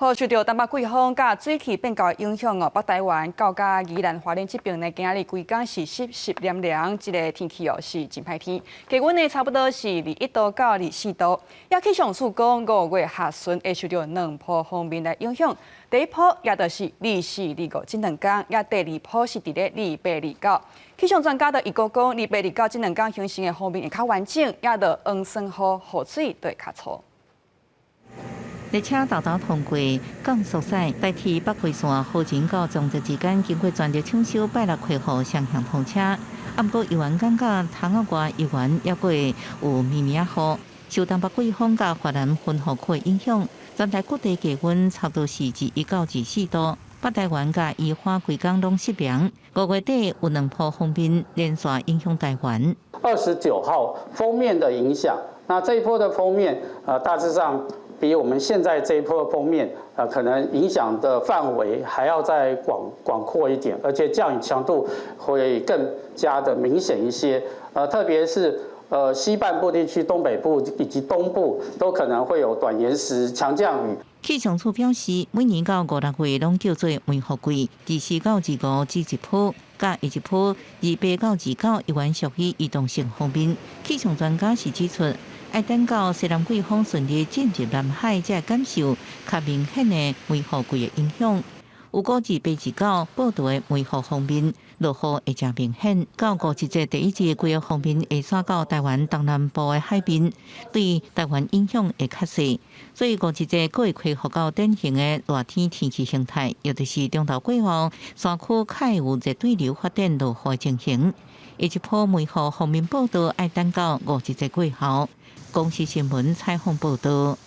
好，受著東北季風佮水汽變厚影響哦，北台灣到佮宜蘭花蓮這邊呢，今仔日規工是濕濕涼涼，這个天氣哦是真歹天。低溫呢差不多是21度到24度。也氣象署講，5月下旬會受著兩波鋒面來影響。第一波也就是24、25這兩工，也第二波是佇咧28、29。氣象專家就預估講，28、29這兩工形成的鋒面會較完整，也就黃酸雨雨水就會較粗。列車豆豆通過降速賽，代替北迴線河前到彰德之間，經過全力搶修，拜六恢復雙向通車。啊，毋過猶原感覺窗仔外猶原猶閣會有暝暝仔雨，受東北季風佮華南雲雨區影響，全台各地低溫差不多是21到24度。北台灣佮宜花規工攏濕涼。5月底有兩波鋒面連續影響台灣。 29號鋒面的影響，那這一波的鋒面，大致上比我們現在這一波鋒面，可能影響的範圍還要再廣闊一點，而且降雨強度會更加的明顯一些。特別是西半部地區、東北部以及東部都可能會有短延時強降雨。氣象署表示，每年到五六月攏叫做梅雨季，24到25指一波，佮下一波28到29猶原屬於移動性鋒面。氣象專家是指出，愛等到西南季風順利進入南海，才會感受較明顯的梅雨季的影響。有估28、29報道的梅雨鋒面落雨會誠明顯。到五一節第一日，規个鋒面會徙到台灣東南部的海邊，對台灣影響會較細。所以五一節閣會恢復到典型的熱天天氣形態，也就是中晝過後，山區較會有熱對流發展落雨的情形。下一波梅雨鋒面報道愛等到五一節過後。公視新聞採訪報道。